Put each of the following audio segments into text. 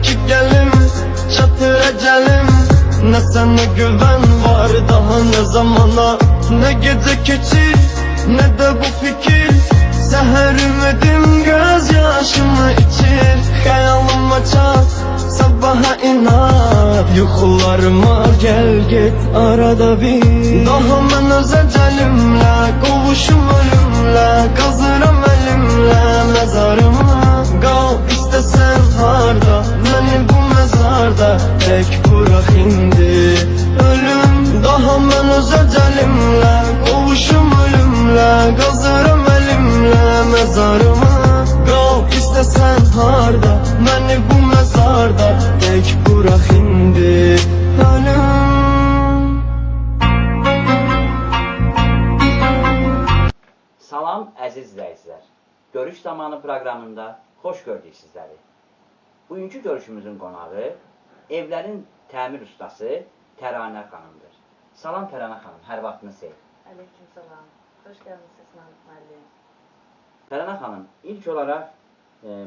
ki gelim, çatır ecelim. Ne sana güven var daha ne zamana. Ne gece keçir ne de bu fikir. Seher ümidim gözyaşımı içir. Hayalıma çat sabaha inat. Yuxularıma gel git arada bir. Daha mən öz ecelimle qovuşum ölümle. Qazıram elimle mezarıma. Qal istesen harda, məni bu mezarda tek bırak indi ölüm. Daha mən öz ecelimle qovuşum ölümle. Qazıram elimle mezarıma. Qal istesen harda, məni bu mezarda tek bırak indi ölüm. Salam əziz izləyicilər. Görüş zamanı proqramında xoş gördük sizləri. Bugünkü görüşümüzün qonağı evlərin təmir ustası Təranə xanımdır. Salam Təranə xanım, hər vaxtınız xeyir. Aleyküm salam. Hoş geldiniz İsmail müəllim. Təranə xanım, ilk olaraq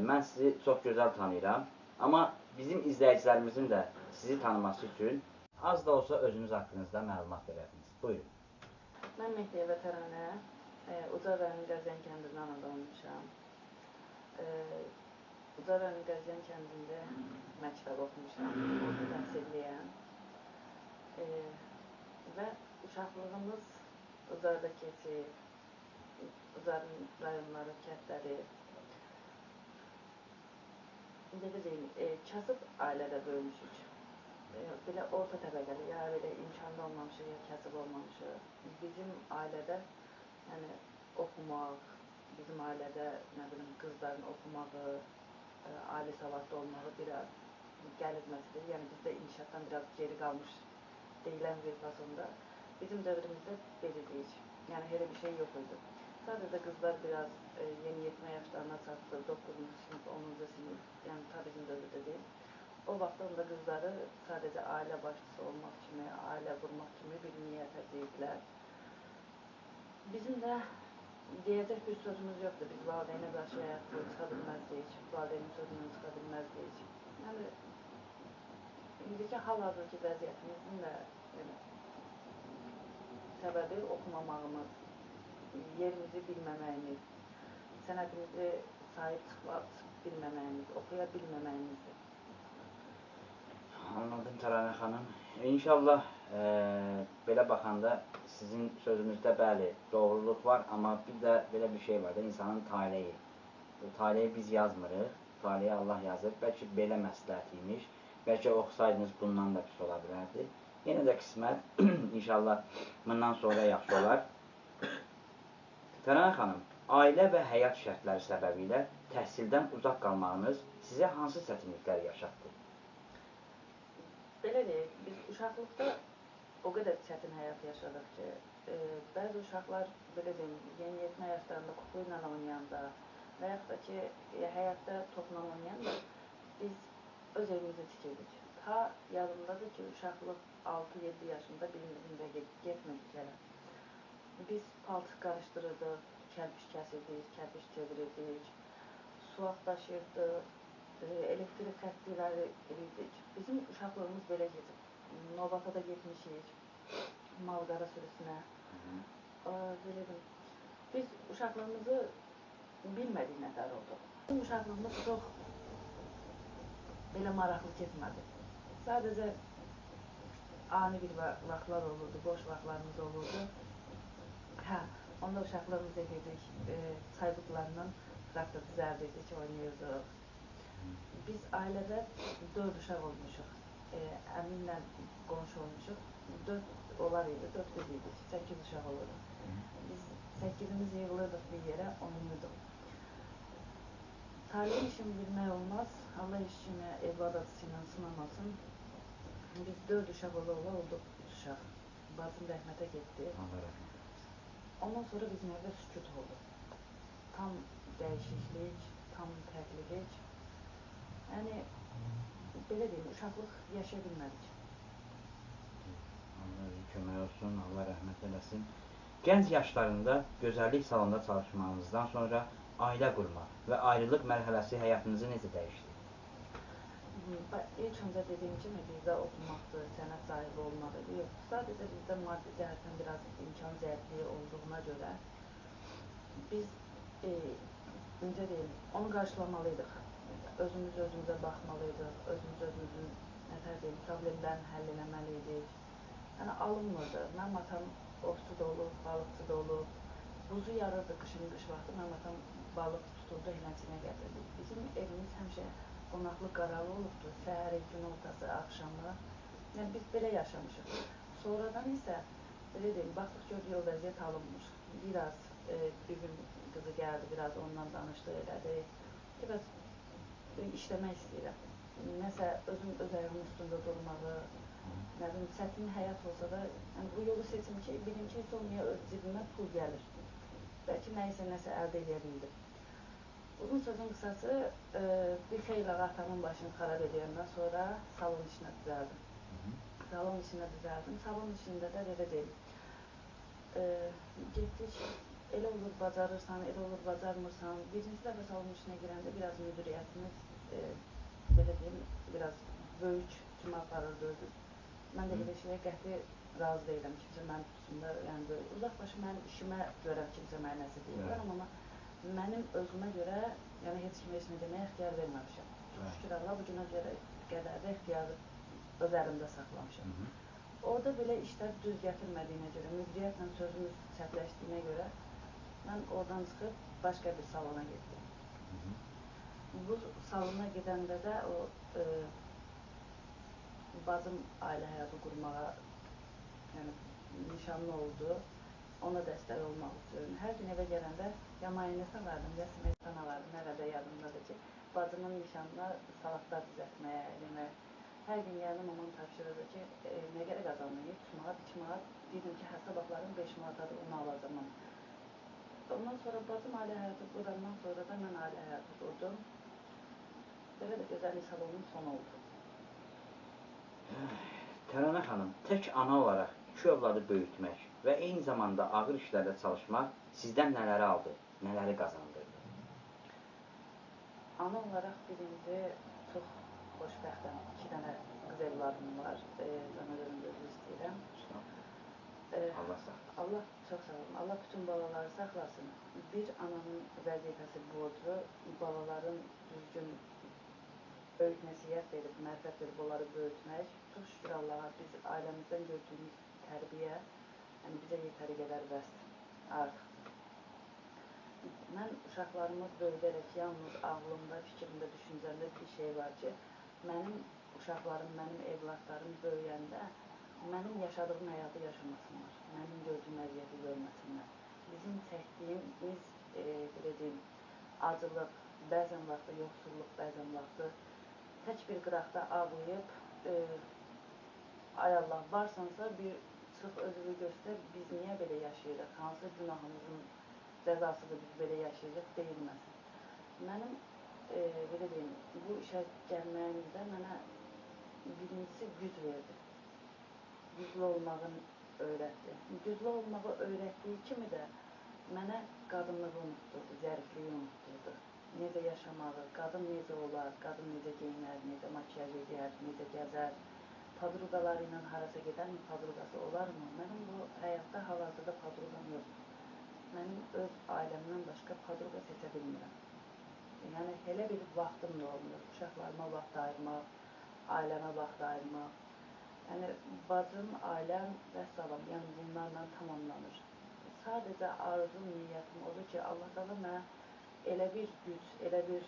mən sizi çox gözəl tanıyıram, amma bizim izləyicilərimizin də sizi tanıması üçün az da olsa özünüz haqqınızda məlumat verərdiniz. Buyurun. Mən Mehdiyeva Təranə, Ucar rayonu Qəzyan kəndində anadan olmuşam. Ucar rayonu Qəzyan kəndində məktəb oxumuşam, orta təhsilliyəm. Və uşaqlığımız Ucarda keçib, Ucarın rayonları, kəndləri. Belə deyim, kasıb ailədə böyümüşük. Belə orta təbəqəli, ya belə imkanlı olmamışıq, ya kasıb olmamışıq. Bizim ailədə yəni oxumaq, bizim ailədə nə bilim qızların oxumağı, ali savadlı olmağı biraz qəliz məsələdir. Yəni bizdə inkişafdan biraz geri qalmış deyilən bir fasonda. Bizim dövrümüzdə belə deyik. Yəni elə bir şey yox idi. Sadəcə qızlar biraz yeniyetmə yaşlarına çatdı, 9-cu sinif, 10-cu sinif, yəni ta bizim dövrdə deyil. O vaxtda onda qızları sadəcə ailə başçısı olmaq kimi, ailə qurmaq kimi bir niyyət edirdilər. Bizim də deyəcək bir sözümüz yoxdur. Biz valideynə qarşı həyatda çıxa bilməzdik, valideynin sözündən çıxa bilməzdik. Yəni, indiki hal-hazırki vəziyyətimizin də yəni, səbəbi oxumamağımız, yerimizi bilməməyimiz, sənətimizi sahib çıxma bilməməyimiz, oxuya bilməməyimizdir. Anladım Təranə xanım. İnşallah belə baxanda sizin sözünüzdə bəli doğruluq var, amma bir də belə bir şey var da insanın taleyi. O taleyi biz yazmırıq, taleyi Allah yazır. Bəlkə belə məsləhət imiş, bəlkə oxusaydınız bundan da pis ola bilərdi. Yenə də qismət, inşallah bundan sonra yaxşı olar. Təranə xanım, ailə və həyat şərtləri səbəbilə təhsildən uzaq qalmağınız sizə hansı çətinliklər yaşatdı? Belə deyək, biz uşaqlıqda o qədər çətin həyat yaşadıq ki, bəzi uşaqlar, belə deyim, yeniyetmə yaşlarında kuku ilə oynayanda və yaxud da ki, həyatda topla oynayanda biz öz evimizi tikirdik. Ta yadımdadır ki, uşaqlıq 6-7 yaşında birimizin də getmirdik hələ. Biz palçıq qarışdırırdıq, kərpiç kəsirdik, kərpiç çevirirdik, suaq daşıyırdıq, elektrik xəttləri edirdik. Bizim uşaqlığımız belə gedib. Novata da getmişik, malqara sürüsünə. Belə deyim, biz uşaqlığımızı bilmədik nətər oldu. Bizim uşaqlığımız çox belə maraqlı getmədi. Sadəcə ani bir vaxtlar olurdu, boş vaxtlarımız olurdu. Hə, onda uşaqlığımız edirdik, çay qutularından traktor düzəldirdik, oynayırdıq. Biz ailədə 4 uşaq olmuşuq, əmimlə qonşu olmuşuq, 4 onlar idi, 4 biz idik, 8 uşaq olurdu. Biz 8-imiz yığılırdıq bir yerə, oynayırdıq. Taleyin işini bilmək olmaz, Allah işini evlad acısı ilə sınamasın. Biz 4 uşaq ola-ola olduq 3 uşaq. Bacım rəhmətə getdi. Ondan sonra bizim evdə sükut oldu. Tam dəyişiklik, tam fərqlilik. Yəni, belə deyim, uşaqlıq yaşaya bilmədik. Allah kömək olsun, Allah rəhmət eləsin. Gənc yaşlarında gözəllik salonunda çalışmağınızdan sonra ailə qurma və ayrılıq mərhələsi həyatınızı necə dəyişdi? İlk öncə dediyim kimi bizdə oxumaqdır, sənət sahibi olmaq idi. Yox, sadəcə bizdə maddi cəhətdən biraz imkan zəifliyi olduğuna görə biz, necə deyim, onu qarşılamalıydıq. Özümüz özümüzə baxmalıydıq, özümüz özümüzün, nətər deyim, problemlərini həll eləməliydik. Yəni, alınmırdı. Mənim atam ovçu da olub, balıqçı da olub. Buzu yarırdı qışın qış vaxtı. Mənim atam balıq tuturdu, eləçinə gətirdi. Bizim evimiz həmişə qonaqlı qaralı olubdu. Səhəri, gün ortası, axşamı. Yəni, biz belə yaşamışıq. Sonradan isə, belə deyim, baxdıq, gördük, o vəziyyət alınmır. Biraz bir gün qızı gəldi, biraz ondan danışdı, elədi. Ki, bəs işləmək istəyirəm. Nəsə özüm öz ayağımın üstündə durmağı, nə bilim, çətin həyat olsa da, yəni, bu yolu seçim ki, bilim ki, heç olmaya öz cibimə pul gəlir. Bəlkə nəyisə, nəsə əldə edə bildim. Uzun sözün qısası, bir xeyli atamın başını xarab edəndən sonra salon işinə düzəldim. Salon işinə düzəldim. Salon işində də belə deyim, getdik, elə olur bacarırsan, elə olur bacarmırsan. Birinci dəfə salon işinə girəndə biraz müdiriyyətimiz, belə deyim, biraz böyük kimi aparırdı özü. Mən də belə şeyə qəti razı deyiləm, kimsə məni tutsun da, yəni böyle uzaq başı mənim işimə görə kimsə mənə nəsə deyirlər, amma mənim özümə görə, yəni heç kimə heç nə deməyə ixtiyar verməmişəm. Çox şükür Allah, bu günə görə qədər də ixtiyarı öz əlimdə saxlamışam. Orada belə işlər düz gətirmədiyinə görə, müdiriyyətlə sözümüz sərtləşdiyinə görə mən oradan çıxıb başqa bir salona getdim. Bu salona gedəndə də o bacım ailə həyatı qurmağa, yəni nişanlı oldu, ona dəstək olmaq üçün. Hər gün evə gələndə ya mayonez alardım, ya smetana alardım, hələ də yadımdadır ki, bacımın nişanına salatlar düzəltməyə, eləməyə. Hər gün gələndə mamam tapşırırdı ki, nə qədər qazandın, 3 manat, 2 manat, dedim ki, hə, sabahların 5 manatadır, onu alacağam. Ondan sonra bacım ailə həyatı qurandan sonra da mən ailə həyatı qurdum. Belə də gözəllik salonun sonu oldu. Təranə xanım, tək ana olaraq iki övladı böyütmək və eyni zamanda ağır işlərdə çalışmaq sizdən nələri aldı, nələri qazandırdı? Ana olaraq birinci çox xoşbəxtəm. 2 dənə qız evladım var. Cana görüm özür istəyirəm. Allah saxlasın. Allah çox sağ olun. Allah bütün balaları saxlasın. Bir ananın vəzifəsi borcu, balaların düzgün böyük nəsihət verib, mərifət verib onları böyütmək. Çox şükür Allaha, biz ailəmizdən gördüyümüz tərbiyə, yəni bizə yetəri qədər bəsdir, artıqdır. Mən uşaqlarımı böyüdərək yalnız ağlımda, fikrimdə, düşüncəmdə bir şey var ki, mənim uşaqlarım, mənim evladlarım böyüyəndə mənim yaşadığım həyatı yaşamasınlar, mənim gördüyüm əziyyəti görməsinlər. Bizim çəkdiyimiz, belə deyim, acılıq, bəzən vaxtı yoxsulluq, bəzən vaxtı tək bir qıraqda ağlayıb, ay Allah, varsansa bir çıx özünü göstər, biz niyə belə yaşayırıq, hansı günahımızın cəzasıdır biz belə yaşayırıq deyilməsin. Mənim, belə deyim, bu işə gəlməyimdə mənə birincisi güc verdi. Güclü olmağı öyrətdi. Güclü olmağı öyrətdiyi kimi də mənə qadınlığı unutdurdu, zərifliyi unutdurdu. Necə yaşamağı, qadın necə olar, qadın necə geyinər, necə makiyaj edər, necə gəzər, padruqaları ilə harasa gedərmi, padruqası olarmı? Mənim bu həyatda hal-hazırda padruqam yoxdur. Mənim öz ailəmdən başqa padruqa seçə bilmirəm. Yəni, elə bir vaxtım da olmur. Uşaqlarıma vaxt ayırmaq, ailəmə vaxt ayırmaq. Yəni, bacım, ailəm və salam, yəni bunlarla tamamlanır. Sadəcə arzum, niyyətim odur ki, Allah Taala mənə elə bir güc, elə bir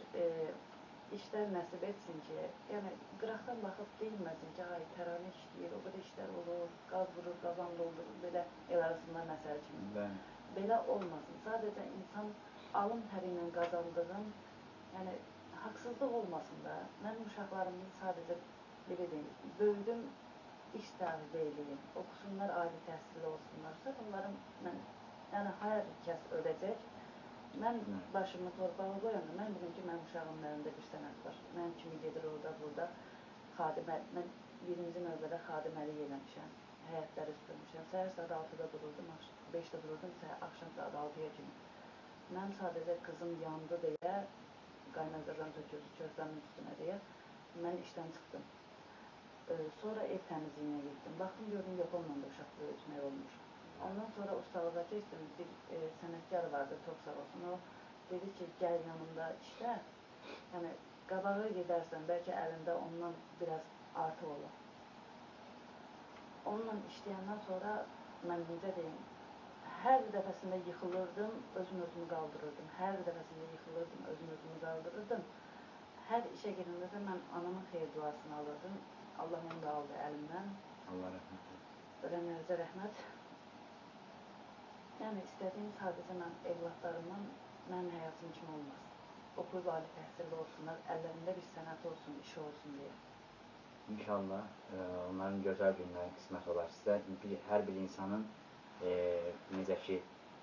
işlər nəsib etsin ki, yəni qıraqdan baxıb deyilməsin ki, ay Təranə işləyir, o qədər işlər olur, qaz vurur, qazan doldurur, belə el arasında məsəl kimi. Bəli. Belə olmasın. Sadəcə insan alın təri ilə qazandığın, yəni haqsızlıq olmasın da. Mənim uşaqlarımın sadəcə, belə deyim, böyüdüm, iş sahibi eləyim, oxusunlar, ali təhsilli olsunlar. Sonra onların, mən, yəni hər kəs öləcək. Mən başımı torpağa qoyanda, mən bilim ki, mənim uşağımın əlində bir sənət var. Mənim kimi gedir orada, burada. Xadimə, mən birinci növbədə xadiməlik eləmişəm, həyətləri süpürmüşəm. Səhər saat 6-da dururdum, 5-də dururdum, axşam saat 6-ya kimi. Mənim sadəcə qızım yandı deyə, qaynar qazan töküldü çöhrəmin üstünə deyə, Mən işdən çıxdım. Sonra ev təmizliyinə getdim. Baxdım, gördüm, yox, onunla da uşaq böyütmək olmur. Ondan sonra ustalığa keçdim. Bir sənətkar vardı, çox sağ olsun. O dedi ki, gəl yanımda işlə. Yəni, qabağa gedərsən, bəlkə əlində ondan biraz artıq olar. Onunla işləyəndən sonra, mən necə deyim, hər dəfəsində yıxılırdım, özüm özümü qaldırırdım. Hər dəfəsində yıxılırdım, özüm özümü qaldırırdım. Hər işə gedəndə də mən anamın xeyir duasını alırdım. Allah onu da aldı əlimdən. Allah rəhmət etsin. Ölənlərinizə rəhmət. Yəni, istədiyim sadəcə mən evladlarımdan mənim həyatım kimi olmaz. Oxuyub ali təhsilli olsunlar, əllərində bir sənət olsun, işi olsun deyə. İnşallah onların gözəl günləri qismət olar sizə. Hər bir insanın necə ki,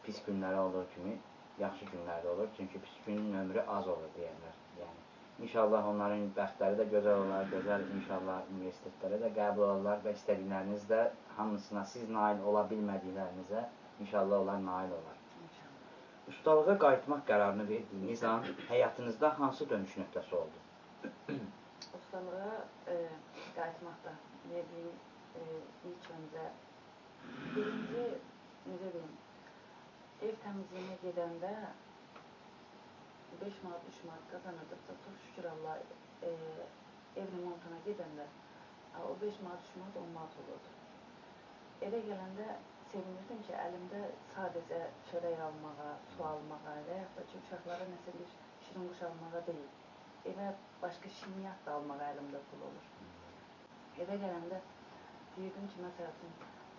pis günləri olduğu kimi yaxşı günləri də olur. Çünki pis günün ömrü az olur deyərlər. Yəni, İnşallah onların bəxtləri də gözəl olar, gözəl inşallah universitetlərə də qəbul olarlar və istədikləriniz də hamısına siz nail ola bilmədiklərinizə inşallah onlar nail olar. İnşallah. Ustalığa qayıtmaq qərarını verdiyiniz an həyatınızda hansı dönüş nöqtəsi oldu? Ustalığa qayıtmaqda verdiyim ilk öncə birinci, necə deyim, ev təmizliyinə gedəndə 5 manat, 3 manat qazanırdıqsa, çox şükür Allah, ev remontuna gedəndə o 5 manat, 3 manat, 10 manat olurdu. Evə gələndə sevinirdim ki, əlimdə sadəcə çörək almağa, su almağa və yaxud da ki, uşaqlara nəsə bir şirinquş almağa deyil, evə başqa şirniyyat da almağa əlimdə pul olur. Evə gələndə deyirdim ki, məsəl üçün,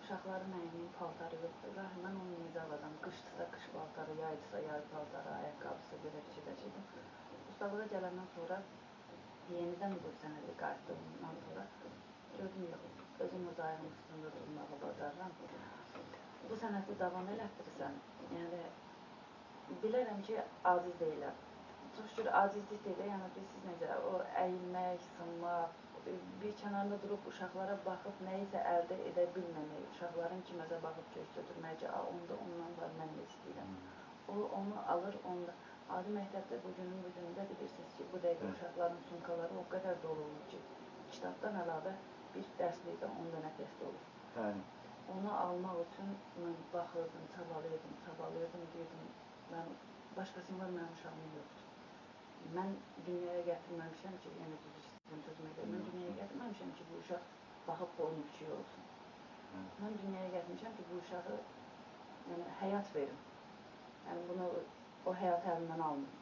uşaqların əyinin paltarı yoxdur. İlahi, mən onu necə alacam? Qışdırsa qış paltarı, yaydırsa yay paltarı, ayaqqabısı belə fikirləşirdim. Ustalığa gələndən sonra, yenidən bu sənədə qayıtdığımdan sonra gördüm, yox, özüm öz ayağımın üstündə durmağı bacarıram. Bu sənəti davam elətdirirsən, yəni bilərəm ki, aciz deyiləm. Çox şükür, acizlik deyil, yəni bilirsiniz necə, o əyilmək, sınmaq, bir kənarda durub uşaqlara baxıb nəyisə əldə edə bilməmək, uşaqların kiməsə baxıb göz götürmək ki, onda ondan var, mən də istəyirəm. O, onu alır, onda. Adi məktəbdə bugünün bugünündə bilirsiniz ki, bu dəqiqə uşaqların sumkaları o qədər dolu olur ki, kitabdan əlavə bir dərslikdə 10 dənə test olur. Bəli. Onu almaq üçün mən baxırdım, çabalayırdım, çabalayırdım, deyirdim, mən, başqasının var, mənim uşağım yoxdur. Mən dünyaya gətirməmişəm ki, yəni düz istəyirəm sözümə görə, mən dünyaya gətirməmişəm ki, bu uşaq baxıb boynu küçüyü olsun. Mən dünyaya gətirmişəm ki, bu uşağı yəni, həyat verim. Yəni bunu o həyatı əlimdən almayım.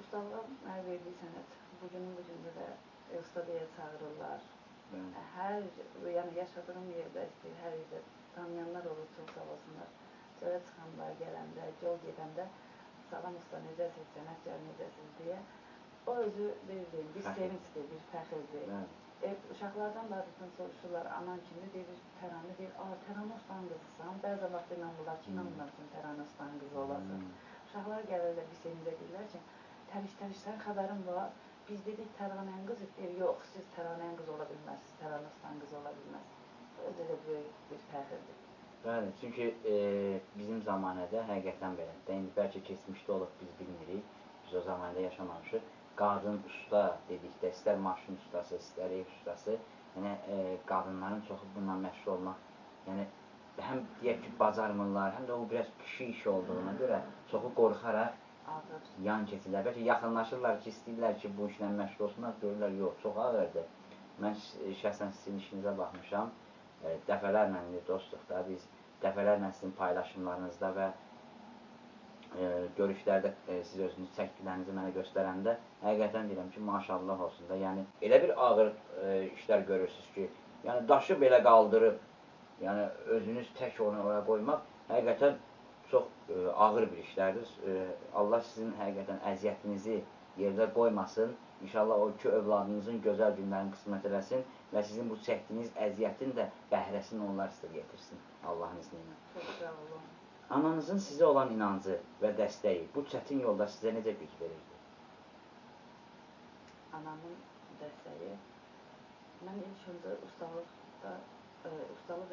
Ustalığa mənə verdiyi sənət bugünün bugündə də usta deyə çağırırlar. Hər, yəni yaşadığım yerdə istəyir, hər yerdə tanıyanlar olur, çox sağ olsunlar. Çölə çıxanda, gələndə, yol gedəndə salam usta, necəsiz, sənətkar necəsiz deyə. O özü bir deyim, bir sevincdir, bir fəxirdir. Uşaqlardan da adətən soruşurlar, anan kimdir, deyir, Təranə, deyir, Təranə ustanın qızısan. Bəzən vaxt inanmırlar ki, inanmıram ki, Təranə ustanın qızı olasan. Uşaqlar gəlirlər, bir sevincə deyirlər ki, Təriş, Təriş, sən xəbərin var. Biz dedik, Təranənin qızı, deyir, yox, siz Təranənin qızı ola bilməzsiniz, Təranə ustanın qızı ola bilməzsiniz. Özü də böyük bir fəxirdir. Bəli, çünki bizim zamanədə həqiqətən belədir. İndi bəlkə keçmişdə olub, biz bilmirik, biz o zamanədə yaşamamışıq. Qadın usta dedikdə, istər maşın ustası, istər ev ustası, yəni qadınların çoxu bununla məşğul olmaq, yəni həm deyək ki, bacarmırlar, həm də o biraz kişi işi olduğuna görə çoxu qorxaraq yan keçirlər. Bəlkə yaxınlaşırlar ki, istəyirlər ki, bu işlə məşğul olsunlar, görürlər, yox, çox ağırdır. Mən şəxsən sizin işinizə baxmışam. Dəfələrlə indi dostuq da, biz dəfələrlə sizin paylaşımlarınızda və görüşlərdə siz özünüz çəkkilərinizi mənə göstərəndə həqiqətən deyirəm ki, maşallah olsun da. Yəni elə bir ağır işlər görürsünüz ki, yəni daşı belə qaldırıb, yəni özünüz tək onu oraya qoymaq həqiqətən çox ağır bir işlərdir. Allah sizin həqiqətən əziyyətinizi yerdə qoymasın. İnşallah o iki övladınızın gözəl günlərini qismət eləsin və sizin bu çəkdiyiniz əziyyətin də bəhrəsini onlar sizə getirsin Allahın izni ilə. Çox sağ olun. Ananızın sizə olan inancı və dəstəyi bu çətin yolda sizə necə güc verirdi? Anamın dəstəyi, mən ilk öncə ustalıq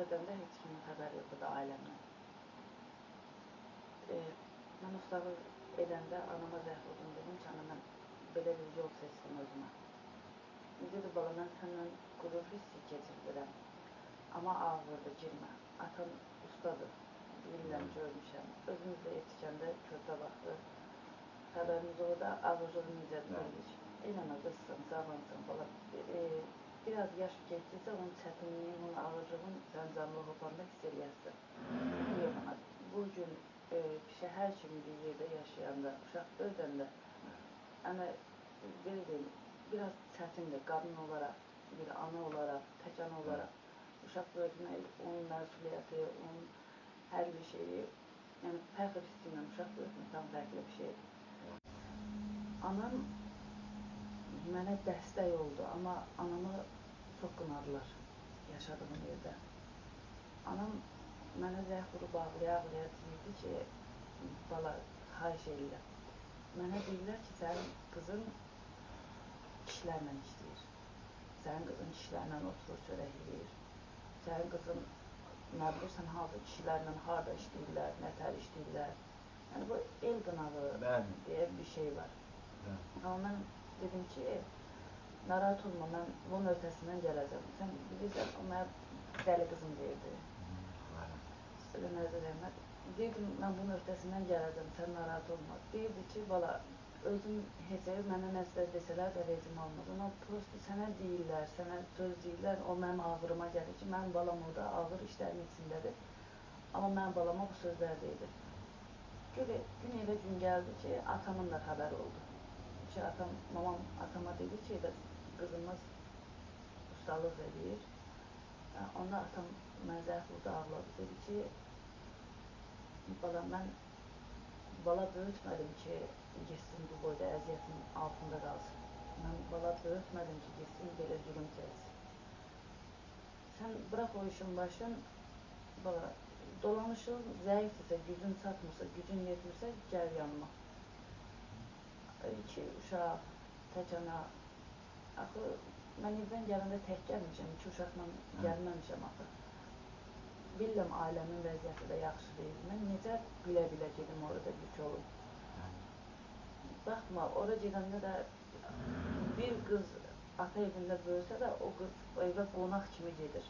edəndə heç kimin xəbəri yox idi ailəmdən. Mən ustalıq edəndə anama zəng vurdum, dedim ki, ana, mən belə bir yol seçdim özümə. Dedi, bala, mən səndən qürur hissi keçirdirəm. Amma ağırdır, girmə. Atan ustadır. Bilirəm, görmüşəm. Özümüz də yetişəndə körpə vaxtı xəbərimiz orada ağırlığı necə bilirik. Eləmə, qızsın, cavansan, bala. Biraz yaş getdikcə onun çətinliyini, onun ağırlığını sən canlı hopanda hiss eləyərsən. Yox, ana, bu gün şəhər kimi bir yerdə yaşayanda, uşaq böyüdəndə, yəni, belə deyim, biraz çətindir qadın olaraq, bir ana olaraq, tək ana olaraq uşaq böyütmək, onun məsuliyyəti, onun hər bir şeyi, yəni fəxr hissi ilə uşaq böyütmək tam fərqli bir şeydir. Anam mənə dəstək oldu, amma anamı çox qınadılar yaşadığım yerdə. Anam mənə zəng vurub ağlaya-ağlaya deyirdi ki, bala, xahiş eləyirəm. Mənə deyirlər ki, sənin qızın kişilərlə işləyir. Sənin qızın kişilərlə oturur, çörək yeyir. Sənin qızın, nə bilirsən, hansı kişilərlə harada işləyirlər, nə tər işləyirlər. Yəni, bu el qınağı deyə bir şey var. Amma mən dedim ki, narahat olma, mən bunun öhdəsindən gələcəm. Sən bilirsən, o mənə dəli qızım deyirdi. Ölənlərdə rəhmət. Deyirdim, mən bunun öhdəsindən gələcəm, sən narahat olma. Deyirdi ki, bala, özüm heç mənə nəsə desələr də vecim olmaz. Amma prosto sənə deyirlər, sənə söz deyirlər, o mənim ağrıma gəlir ki, mənim balam orada ağır işlərin içindədir. Amma mənim balama bu sözlər deyildi. Gün elə gün gəldi ki, atamın da xəbəri oldu. Ki, atam, mamam atama dedi ki, bəs qızımız ustalıq eləyir. Onda atam mənə zəng vurdu, ağladı. Dedi ki, bala, mən bala böyütmədim ki, getsin bu boyda əziyyətin altında qalsın. Mən bala böyütmədim ki, getsin belə zülüm çəksin. Sən bırax o işin başın, bala, dolanışın zəifdirsə, gücün çatmırsa, gücün yetmirsə, gəl yanıma. İki uşaq, tək ana. Axı, mən evdən gələndə tək gəlmişəm, iki uşaqla gəlməmişəm axı. Bilirəm, ailəmin vəziyyəti də yaxşı deyil. Mən necə bilə-bilə gedim orada yük olum. Baxma, ora gedəndə də bir qız ata evində böyüsə də o qız o evə qonaq kimi gedir.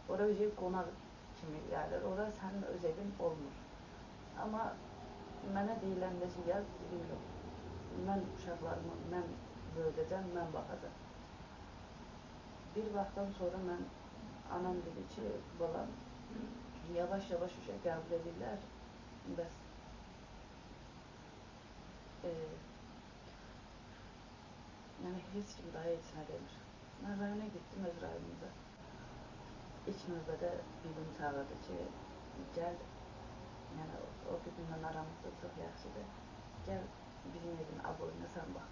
Ora bir qonaq kimi gəlir, ora sənin öz evin olmur. Amma mənə deyiləndə ki, gəl, dedim yox. Mən uşaqlarımı mən böyüdəcəm, mən baxacam. Bir vaxtdan sonra mən, anam dedi ki, balam, yavaş-yavaş uşaq qəbul edirlər, bəs yəni heç kim daha heç nə demir. Mən rayona getdim, öz rayonumuza. İlk növbədə bibim çağırdı ki, gəl, yəni o bibimlə aramız da çox yaxşıdır, gəl bizim evin aboyuna sən bax.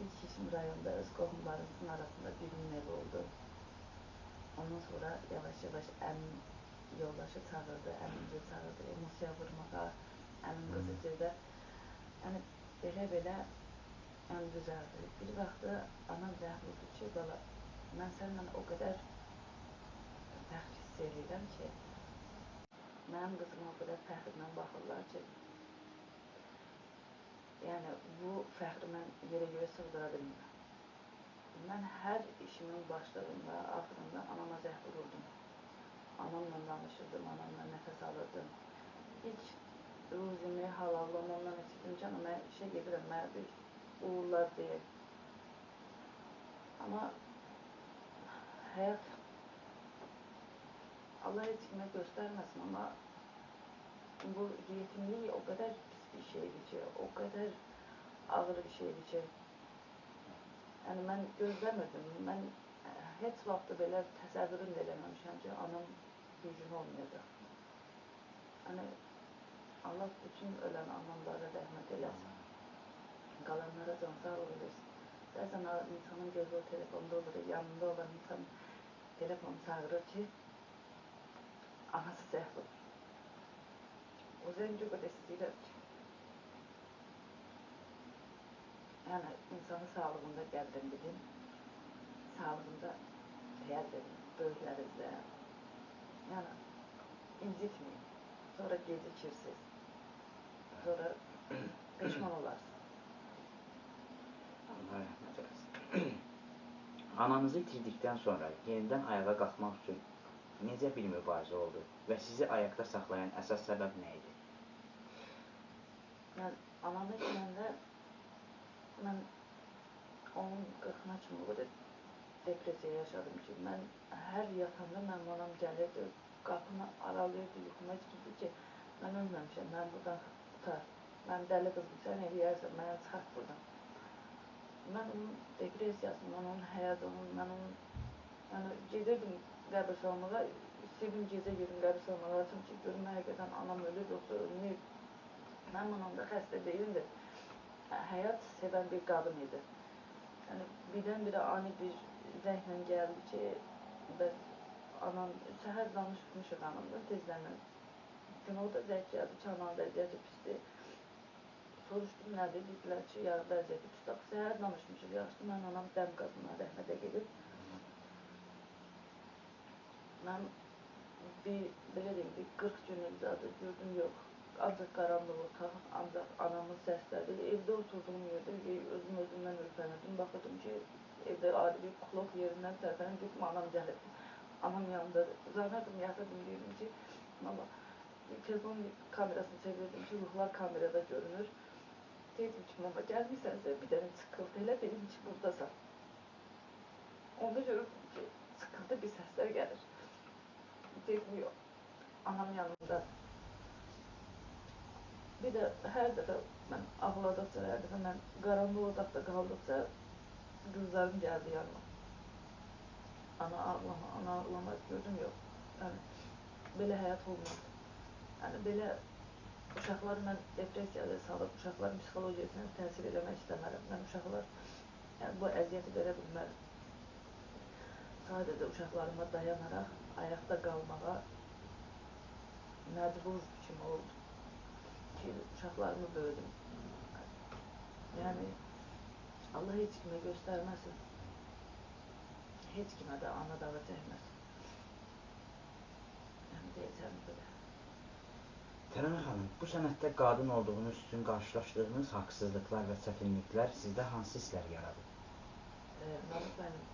İlk işim rayonda öz qohumlarımızın arasında bibimin evi oldu. Ondan sonra yavaş-yavaş əmim yoldaşı çağırdı, əmimci çağırdı, emosiya vurmağa, əmim qızı girdi. Yəni belə-belə yəni düzəldi. Bir vaxtı anam zəng vurdu ki, bala, mən səninlə o qədər fəxr hiss eləyirəm ki, mənim qızıma o qədər fəxrlə baxırlar ki, yəni bu fəxri mən yerə göyə sığdıra bilmirəm. Mən hər işimin başlarında, axırında anama zəng vururdum. Anamla danışırdım, anamla nəfəs alırdım. İlk ruzimi, halallığımı ondan içirdim ki, ana, mən işə gedirəm, mənə bir uğurlar deyil. Amma həyat Allah heç kimə göstərməsin, amma bu yetimlik o qədər pis bir şeydir ki, o qədər ağır bir şeydir ki, yəni mən gözləmirdim, mən heç vaxt belə təsəvvürüm də eləməmişəm ki, anam bir gün olmayacaq. Yəni Allah bütün ölən anamlara rəhmət eləsin, qalanlara can sağlığı versin. Bəzən insanın gözü o telefonda olur, yanında olan insan telefon çağırır ki, anası zəng vurur. O zəngi o qədər istəyirəm ki, yəni insanın sağlığında qədrini bilin, sağlığında dəyər verin, böyüklərinizə. Yəni incitməyin, sonra gecikirsiniz, sonra peşman olarsınız. Allah rəhmət eləsin. Ananızı itirdikdən sonra yenidən ayağa qalxmaq üçün necə bir mübarizə oldu və sizi ayaqda saxlayan əsas səbəb nə idi? Mən anamı itirəndə mən onun 40-na kimi o qədər depressiya yaşadım ki, mən hər yatanda mənim anam gəlirdi, qapını aralayırdı, yuxuma çıxırdı ki, mən ölməmişəm, mən buradan qutar, mən dəli qızım, sən eləyərsən, məni çıxart buradan. Mən onun depressiyasını, mən onun həyəcanını, mən onun, yəni gedirdim qəbirstanlığa, istəyirdim gecə gedim qəbirstanlığa, açım ki, görüm həqiqətən anam ölür, yoxsa ölməyib. Mənim anam da xəstə deyildi, həyat sevən bir qadın idi. Yəni, birdən-birə ani bir zənglə gəldi ki, bəs anam, səhər danışmışıq anamdan tezlənən. Günorta zəng gəldi ki, anam vəziyyəti pisdir. Soruşdum, nədir? Dedilər ki, ya vəziyyəti pisdir. Səhər danışmışıq, yaxşı, mən anam dəm qazına rəhmətə gedib. Mən bir, belə deyim, bir 40 günlük zadı gördüm, yox. Ancaq qaranlıq otaq, ancaq anamın səsləri. Evdə oturduğum yerdə özüm özümdən ürpənirdim. Baxırdım ki, evdə adi bir kulok yerindən tərpənir, dedim, anam gəlir. Anam yanındadır. Uzanırdım, yatırdım, deyirdim ki, mama, telefon kamerasını çevirdim ki, ruhlar kamerada görünür. Deyirdim ki, mama, gəlmirsənsə bir dənə çıqıltı elə bilim ki, buradasan. Onda görürdüm ki, çıqıltı bir səslər gəlir. Deyirdim, yox, anam yanındadır. Bir də hər dəfə mən ağladıqca, hər dəfə mən qaranlıq otaqda qaldıqca qızlarım gəldi yanıma. Ana ağlama, ana ağlama, gördüm yox. Yəni, belə həyat olmaz. Yəni, belə uşaqları mən depressiyada salıb, uşaqların psixologiyasına təsir eləmək istəmərəm. Mən uşaqlar, yəni, bu əziyyəti verə bilmərəm. Sadəcə uşaqlarıma dayanaraq ayaqda qalmağa məcbur kimi oldu ki, uşaqlarımı böyüdüm. Yəni, Allah heç kimə göstərməsin, heç kimə də ana dağı çəkməsin. Yəni, deyəcəm belə. Təranə xanım, bu sənətdə qadın olduğunuz üçün qarşılaşdığınız haqsızlıqlar və çətinliklər sizdə hansı hisslər yaradır? Namik müəllim,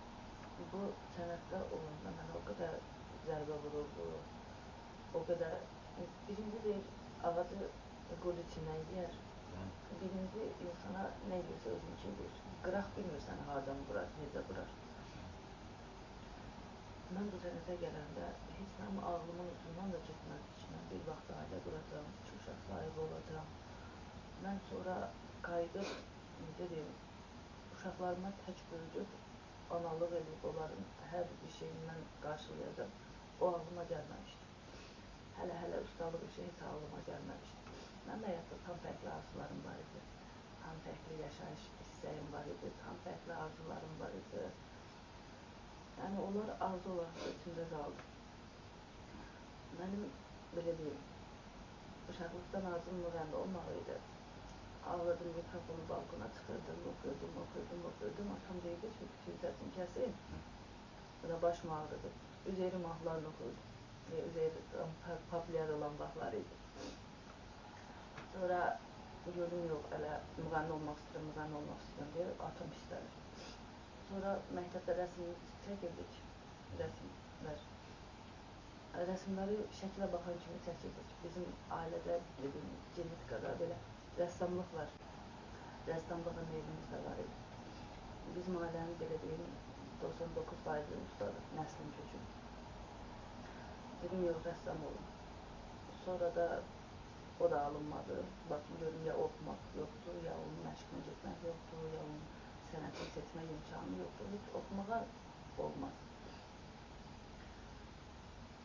bu sənətdə olanda mənə o qədər zərbə vuruldu, o qədər... Birinci deyir, ağacı qurd içindən yeyər. Birinci insana nə edirsə özünki eləyir. Qıraq bilmirsən hardan vurar, necə vurar. Mən bu sənətə gələndə heç mənim ağlımın ucundan da getməzdi ki, mən bir vaxt ailə quracam, iki uşaq sahibi olacam. Mən sonra qayıdıb, necə deyim, uşaqlarıma tək böyüdüb, analıq edib, onların hər bir şeyini mən qarşılayacam. O ağlıma gəlməmişdi. Hələ-hələ ustalıq işi heç ağlıma gəlməmişdi. Mənim həyatda tam fərqli arzularım var idi. Tam fərqli yaşayış istəyim var idi, tam fərqli arzularım var idi. Yəni, onlar arzu olaraq da içimdə qaldı. Mənim, belə deyim, uşaqlıqdan arzum müğənni olmaq idi. Ağladım, mikrofonu balkona çıxırdım, oxuyurdum, oxuyurdum, oxuyurdum. Atam deyirdi ki, bütün səsin kəsin, ya da başım ağrıdı. Üzeyri mahnılarını oxuyurdum. Üzeyri populyar olan vaxtları idi. Sonra gördüm, yox, elə müğənni olmaq istəyirəm, müğənni olmaq istəyirəm deyə atam istəmir. Sonra məktəbdə rəsm çəkirdik, rəsmlər. Rəsmləri şəklə baxan kimi çəkirdik. Bizim ailədə, dediyim, genetikada belə rəssamlıq var. Rəssamlığın meylimizdə var idi. Bizim ailənin, belə deyim, 99% ustadır, nəslin kökü. Dedim, yox, rəssam olum. Sonra da o da alınmadı. Baxdım, gördüm, ya oxumaq yoxdur, ya onun məşqinə getmək yoxdur, ya onun sənəti seçmək imkanı yoxdur. Heç oxumağa olmaz.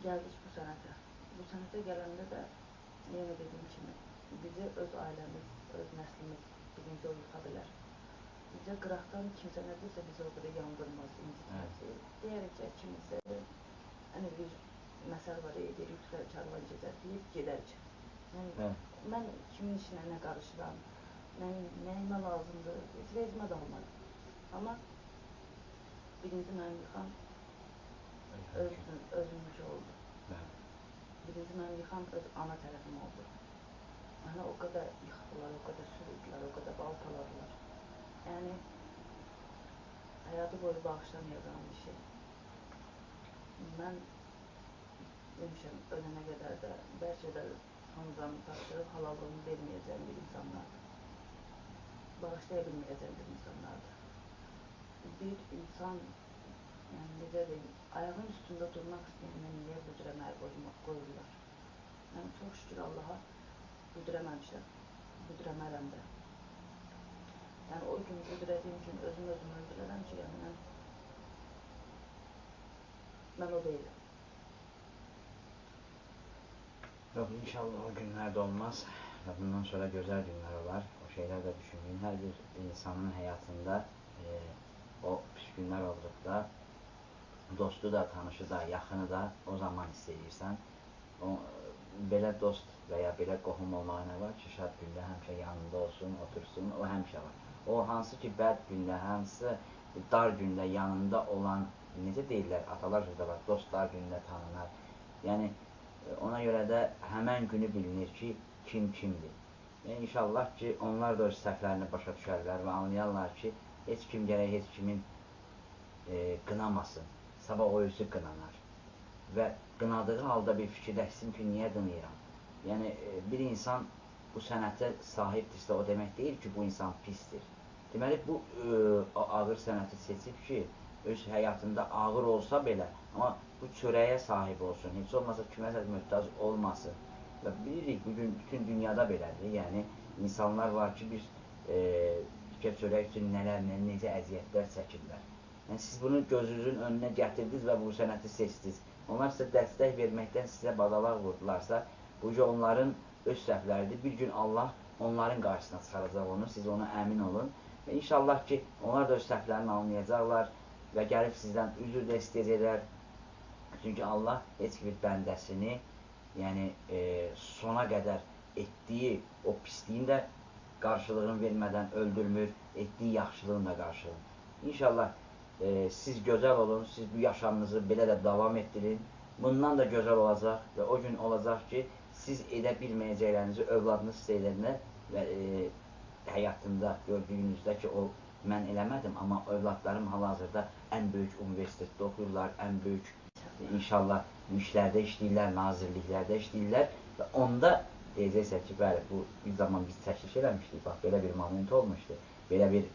Gəldik bu sənətə. Bu sənətə gələndə də yenə dediyim kimi bizi öz ailəmiz, öz nəslimiz birinci o yıxa bilər. Bizə qıraqdan kimsə nə deyirsə bizi o qədər yandırmaz, incitməz. Deyərik ki, kimisə hani bir məsəl var, deyir, yüksəl karvan gedər, deyib gedərik. Yəni, mən kimin işinə nə qarışıram, nəyimə lazımdır, heç vecimə də olmadı. Amma birinci mənim yıxan özümünki oldu. Birinci mənim yıxan öz ana tərəfim oldu. Mənə o qədər yıxdılar, o qədər sürüldülər, o qədər baltaladılar. Yəni, Həyatı boyu bağışlamayacağım bir şey. Mən demişəm, ölənə qədər də, bəlkə də son canımı tapşırıb halallığımı verməyəcəyim bir insanlardır. Bağışlaya bilməyəcəyim bir insanlardır. Bir insan, yəni necə deyim, ayağın üstündə durmaq istəyəndə niyə bu cürə məl qoyurlar? Yəni çox şükür Allaha büdrəməmişəm, büdrəmərəm də. Yəni o gün büdrədiyim gün özüm özümü öldürərəm ki, yəni mən o deyiləm. Yox, inşallah o günlər də olmaz və bundan sonra gözəl günlər olar. O şeylər də düşünməyin. Hər bir insanın həyatında o pis günlər olduqda dostu da, tanışı da, yaxını da o zaman hiss edirsən. O, belə dost və ya belə qohum olmağa nə var ki, şad gündə həmişə yanında olsun, otursun, o həmişə var. O hansı ki bəd gündə, hansı dar gündə yanında olan, necə deyirlər, atalar sözü də var, dost dar gündə tanınar. Yəni, ona görə də həmən günü bilinir ki, kim kimdir. Yəni, inşallah ki, onlar da öz səhvlərini başa düşərlər və anlayarlar ki, heç kim gərək heç kimin qınamasın. Sabah o özü qınanar. Və qınadığı halda bir fikirləşsin ki, niyə qınayıram? Yəni, bir insan bu sənətə sahibdirsə, o demək deyil ki, bu insan pisdir. Deməli, bu ağır sənəti seçib ki, öz həyatında ağır olsa belə, amma bu çörəyə sahib olsun, heç olmasa kiməsə möhtac olmasın. Və bilirik, bugün bütün dünyada belədir. Yəni, insanlar var ki, bir tikə çörək üçün nələr, necə əziyyətlər çəkirlər. Yəni, siz bunu gözünüzün önünə gətirdiniz və bu sənəti seçdiniz. Onlar sizə dəstək verməkdən sizə badalaq vurdularsa, bu ki, onların öz səhvləridir. Bir gün Allah onların qarşısına çıxaracaq onu, siz ona əmin olun. Və inşallah ki, onlar da öz səhvlərini anlayacaqlar və gəlib sizdən üzr də istəyəcəklər. Çünki Allah heç bir bəndəsini, yəni sona qədər etdiyi o pisliyin də qarşılığını vermədən öldürmür, etdiyi yaxşılığın da qarşılığını. İnşallah siz gözəl olun, siz bu yaşamınızı belə də davam etdirin. Bundan da gözəl olacaq və o gün olacaq ki, siz edə bilməyəcəklərinizi övladınız sizə edəndə və həyatında gördüyünüzdə ki, o mən eləmədim, amma övladlarım hal-hazırda ən böyük universitetdə oxuyurlar, ən böyük inşallah işlərdə işləyirlər, nazirliklərdə işləyirlər və onda deyəcəksə ki, bəli, bu bir zaman biz çəkiliş eləmişdik, bax, belə bir moment olmuşdu, belə bir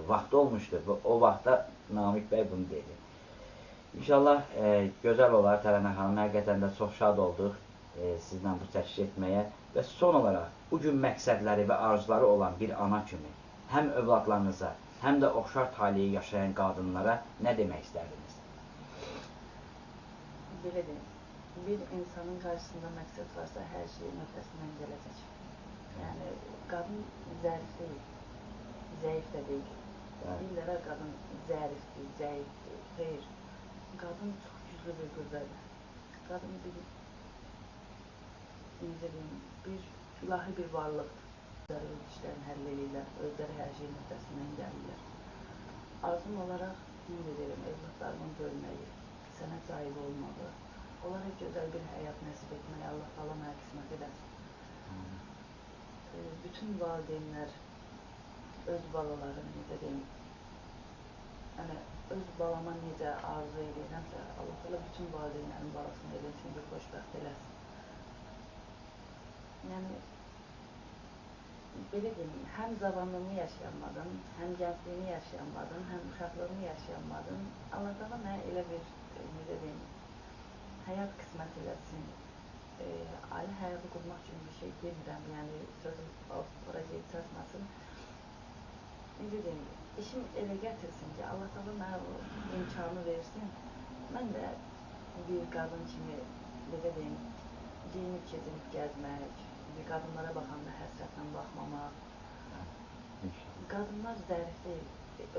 vaxt olmuşdu və o vaxtda Namiq bəy bunu dedi. İnşallah gözəl olar Təranə xanım, həqiqətən də çox şad olduq sizlə bu çəkiliş etməyə və son olaraq bu gün məqsədləri və arzuları olan bir ana kimi həm övladlarınıza, həm də oxşar taleyi yaşayan qadınlara nə demək istərdiniz? Belə deyim, bir insanın qarşısında məqsəd varsa hər şeyin öhdəsindən gələcək. Yəni, qadın zərif deyil, zəif də deyil. Deyirlər, qadın zərifdir, zəifdir. Xeyr, qadın çox güclü bir qüvvədir. Qadın bir, necə deyim, bir ilahi bir varlıqdır. Özləri öz işlərini həll eləyirlər, özləri hər şeyin öhdəsindən gəlirlər. Arzum olaraq, necə deyirəm, evlatlarımın böyüməyi, sənət sahibi olmalı, onlara gözəl bir həyat nəsib etməyi Allah Taala mənə qismət eləsin. Bütün valideynlər öz balalarını, necə deyim, yəni öz balama necə arzu edirəmsə, Allah Taala bütün valideynlərin balasını eləsin ki, xoşbəxt eləsin. Yəni, belə deyim, həm cavanlığımı yaşayamadım, həm gəncliyimi yaşayamadım, həm uşaqlığımı yaşayamadım. Allah Taala mənə elə bir, necə deyim, həyat qismət eləsin. Ailə həyatı qurmaq üçün bir şey demirəm, yəni sözüm ora gedib çatmasın. Necə deyim, işim elə gətirsin ki, Allah Taala mənə o imkanı versin. Mən də bir qadın kimi, belə deyim, geyinib keçinib gəzmək, bir qadınlara baxanda həsrətlə baxmamaq. Qadınlar zərif deyil,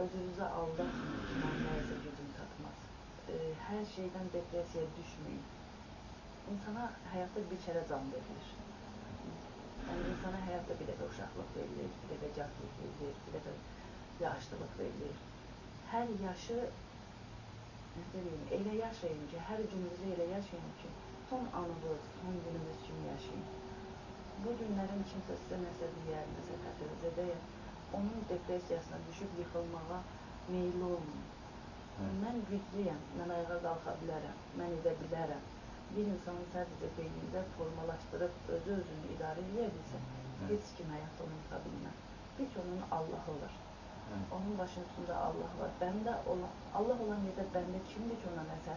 özünüzü aldatmayın ki, mən nəyisə gücüm çatmaz. Hər şeydən depressiyaya düşməyin. İnsana həyatda bir kərə can verilir. Yəni, insana həyatda bir dəfə uşaqlıq verilir, bir dəfə gənclik verilir, bir dəfə yaşlılıq verilir. Hər yaşı, necə deyim, elə yaşayın ki, hər gününüzü elə yaşayın ki, son anınız, son gününüz kimi yaşayın. Bu günlərin kimsə sizə nəsə deyər, nəsə təfəvvüz edər, onun depressiyasına düşüb yıxılmağa Meyilli olmayın. Evet. Mən güclüyəm, mən ayağa qalxa bilərəm, mən edə bilərəm. Bir insanın sadəcə beynində formalaşdırıb özü özünü idarə edə bilsə, Evet. heç kim həyatda onu yıxa bilməz. Bir ki onun Allahı var. Evet. Onun başının üstündə Allah var. Bəndə olan, Allah olan yerdə bəndə kimdir ki ona nəsə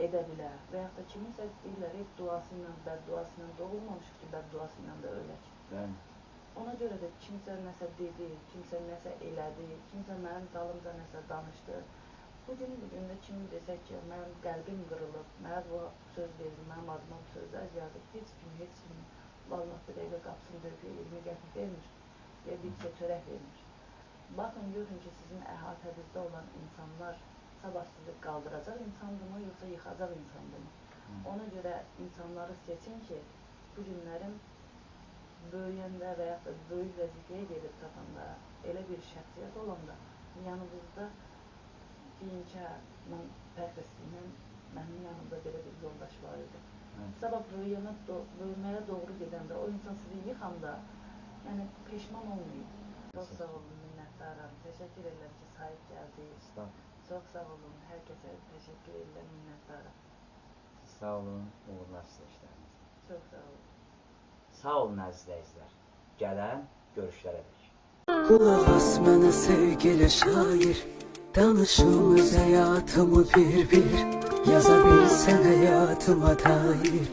edə bilər? Və yaxud da kiminsə deyirlər, heç duası ilə, bədduası ilə doğulmamışıq ki, bədduası ilə də ölək. Bəli. Ona görə də kimsə nəsə dedi, kimsə nəsə elədi, kimsə mənim dalımca nəsə danışdı. Bu gün də kim desək ki, mənim qəlbim qırılıb, mənə bu söz verildi, mənim adıma bu sözlər yazıb, heç kim, heç kim vallah bir dəqiqə qapısını döyüb 20 qəpik vermir, ya bir kisə çörək vermir. Baxın, görün ki, sizin əhatənizdə olan insanlar sabah sizi qaldıracaq insandırmı, yoxsa yıxacaq insandırmı? Ona görə insanları seçin ki, bu günlərin böyüyəndə və yaxud da böyük vəzifəyə gedib çatanda, elə bir şəxsiyyət olanda yanınızda deyin ki, hə, mən fəxr istəyirəm, mənim yanımda belə bir yoldaş var idi. Evet. Sabah böyüməyə doğru gedəndə, o insan sizi yıxanda, yəni peşman olmayın. Çox sağ olun, minnətdaram. Təşəkkür edirəm ki, sahib gəldiniz. Estağfurullah. Çox sağ olun, hər kəsə təşəkkür edirəm, minnətdaram. Sağ olun, uğurlar sizə işlərinizdə. Çox sağ olun. Sağ olun əziz izləyicilər. Gələn görüşlərə dək. Qulaq as mənə sevgili şair, danışım öz həyatımı bir-bir, yaza bilsən həyatıma dair.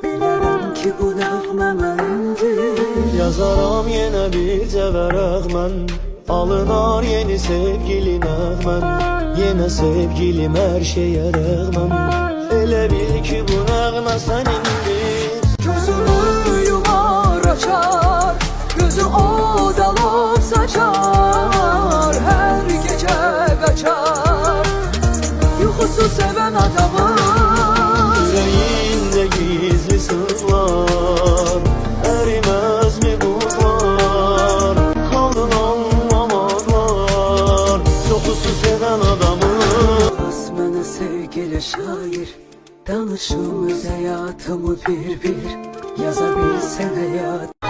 Bilərəm ki bu nəğmə mənimdir. Yazaram yenə bircə vərəq mən, alınar yeni sevgili nəğmən. Yenə sevgilim hər şeyə rəğmən, elə bil ki bu nəğmə sənindir. Gözünü yumar açar, gözü odalov saçar, her gece kaçar, yuxusu seven adamın. Yüreğinde gizli sızlar, erimez mi buzlar, halın anlamazlar, çoxusu sevən adamı. As mənə sevgili şair, danışım öz həyatımı bir-bir, yaza bilsən həyat.